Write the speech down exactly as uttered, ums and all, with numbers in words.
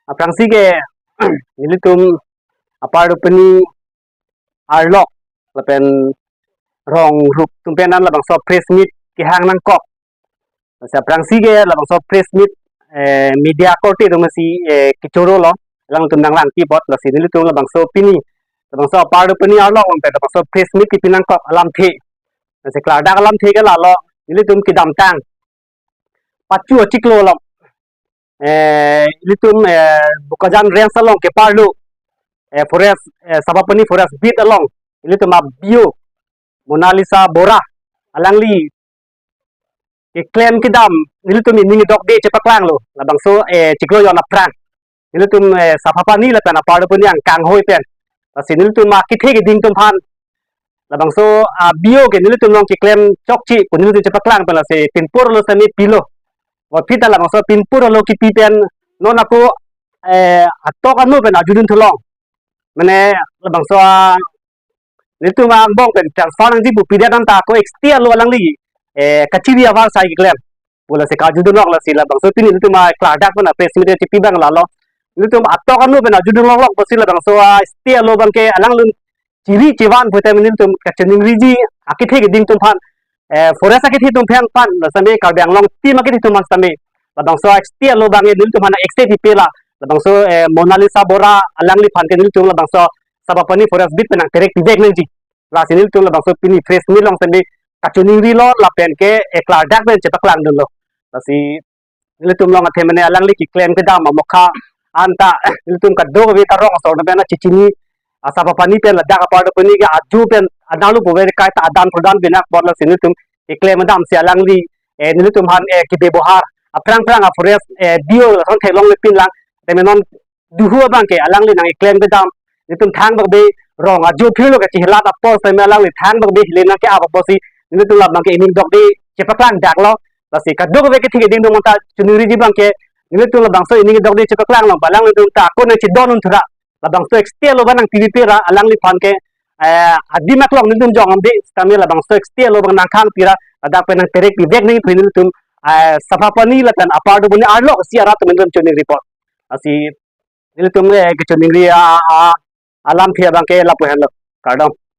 Aphrangsi ke nelitum apar dopini arlok lapen rong rup atum pen an labangso press meet kehang nangkok. Lasi aphrangsi ke labangso press meet, eh, media korte atum si, eh, kechoro lo, alangtum nanglang kipot, lasi nelitum labangso pini, labangso apar dopini arlok along pen labangso press meet kepi nangkok alamthe. Lasi klardak alamthe ke lalo, nelitum kedamtang pachu achiklo along, eh, ilitum, eh, Bokajan Range along keparlo, eh, forest, eh, Sapapani Forest Beat along ilitum a-B O Monalisa Bora alangli keklem kedam nelitum ining dokde chepaklanglo, labangso, eh, chiklo jon aphrang. Nelitum, eh, Sapapani lapen apar dopini angkang hoi pen. Lasi nelitum akethe keding atum aphan labangso a-B O ke nelitum along keklem chokche pu nelitum chepaklang pen lasi pinpur lo semi pilo. Aphi ta labangso pinpur lo kipi pen non ako, eh, atok anu pen arjudun thulong. Mane labangso a nelitum angbong pen transfer nangji pu pidet an ta ako X T A lo alangli, eh, kachiri avarsai keklem pu lasi karjudun lok, lasi labangso pini nelitum aklardak pen a-press meet chepi abang lalo. Nelitum atok anu pen arjudun lok lok pusi labangso a-X T A lo abangke alanglun chiri chevan pu tame nelitum kachiningriji akethe keding atum aphan, eh, forest akethe atum aphan, lapen sami Karbi Anglong team akethe atum aphan sami labangso a-X T A lo abangke nelitum aphan accept pipela, labangso, eh, Monalisa Bora alangliphan ke nelitum labangso Sapapani Forest Beat pen nangterek pivek nangji. Lasi nelitum labangso pini press meet along sami kachiningrilo lapen ke, eh, klardak pen chepaklangdunlo. Lasi nelitum along athe mane alangli keklem kedam amokha an ta nelitum kadokave karong asor na pen chechini, a-Sapapani pen ladak apar dopini ke aju pen adang lo puve kai ta adan prodan binak bor, lasi nelitum keklem kedam si alangli, eh, nelitum aphan, eh, kebebohar aphrang phrang a-forest, eh, B O lason theklongle pinlang, tame non duhu abangke alangli nangkeklem kedam, nelitum thangbak be rong ajo phirlo kachehelat apor sami alangli thangbak be hile nangke-ap apotsi nelitum labangke ining dokde chepaklangdaklo. Lasi kadokave kethe keding atum ta chiningriji abangke nelitum labangso ining dokde chepaklanglo, alanglitum ta ako nangchedondun thura, labangso X T A lo abang nangpi pipera alangliphan ke, eh, adim aklong nelitum jong ambi, sami labangso X T A lo abang nangkhang pira, ladak pen nangterek pivek nangji pu nelitum, eh, Sapapani lapen apar dopini arlok isi arat atum nelitum chiningri apot. Lasi nelitum, eh, kachiningri a, a, alamthe abangke lapu henlo. Kardom.